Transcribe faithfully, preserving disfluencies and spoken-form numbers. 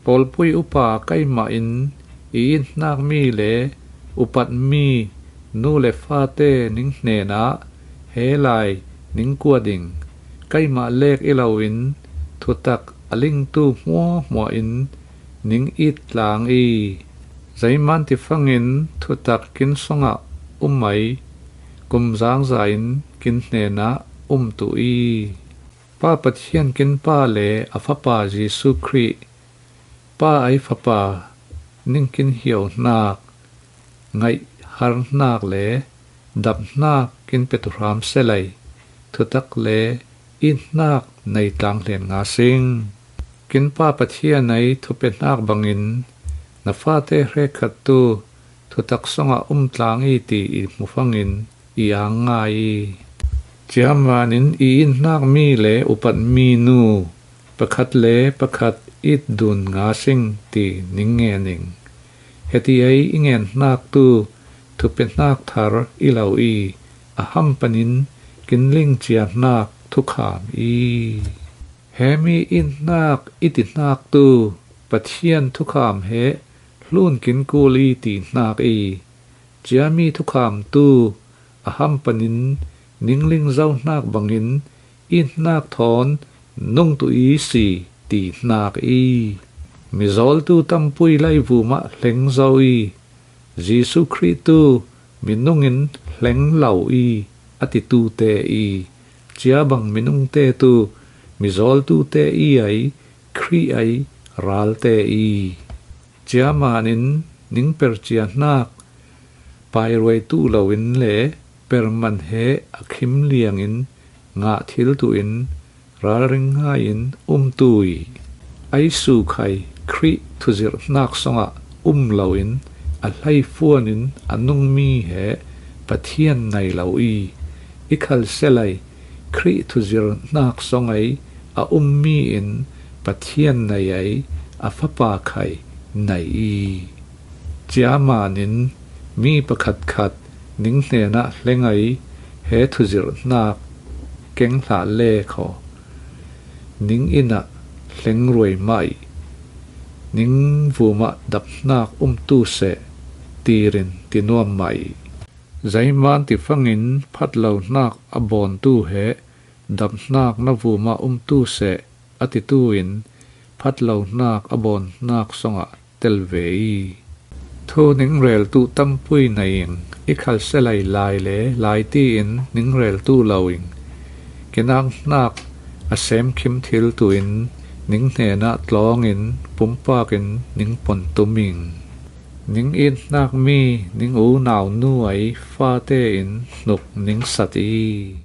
Pawlpui upa keimahin i it hnakmi le upatmi nu le fate ning hnenah he lai ning kuat ing. Keimah lek i loin thutak a lingtu hmuahmuahin ning it tlang i. Zeiman tifangin thutak kin songah um ai, kum zangzain kin hnenah um tuh i. Pa Pathian kin Pa le a Fapa Jesu Khrih, Pa ai Fapa ning kin hiau hnak, ngaih har hnak le dap hnak kin pe tuhram selai, thutak le it hnak nei tlang hlen nga sing. Kin Pa Pathian ai thupe hnak bangin na fate hrekkhat tu thutak songah um tlang i ti i hmufangin i ang ngai i. Ciamanin i it hnakmi le upatmi nu pakhat le pakhat it dun nga sing ti ning ngen ing. Heti ei i ngen hnak tu thupe hnak thar i lo i, a ham panin kin ling cia hnak thukham i. He mi it hnak i ti hnak tu Pathian thukham he hlun kin kul i ti hnak i. Ciami thukham tu a ham panin ning ling zo hnak bangin it hnak thawn nung tuh i si ti hnak i. Mizawltu tampui leivum ah hleng zo i, Jesu Khrih tu minungin hleng lo i a titute i. Ciabang minungte tu mizawltute i ai, Khrih ai ralte i. Ciamanin ning percia hnak pairuai tuh loin le perman he a khim liangin ngah thil tuhin ralring ngaiin um tu i. Ai sukhai Khrih thuzirh hnak songah um loin a hleifuanin a nungmi he Pathian nei lo i. I khalselai Khrih thuzirh hnak song ai a ummi in Pathian nei ai a Fapa khai nei i. Ciamanin mi pakhatkhat ning hnenah hleng ai he thuzirh hnak keng hlah le khaw, ning innah hleng ruai mah i, ning vumah dap hnak umtu seh tirin ti nuam mah i. Zeiman tifangin phatlo hnak a bawntu he dap hnak na vumah umtu seh a titu in phatlo hnak a bawn hnak songah tel ve i. Thu ning reltu tampui nei ing. I khalselai lai le lai tiin ning reltu lo ing. Kinak hnak a semkhim thil tuin ning hnenah tlawngin pumpakin ning pon tum ing. Ning it hnakmi ning unau nu ai fate in hnuk ning sat i.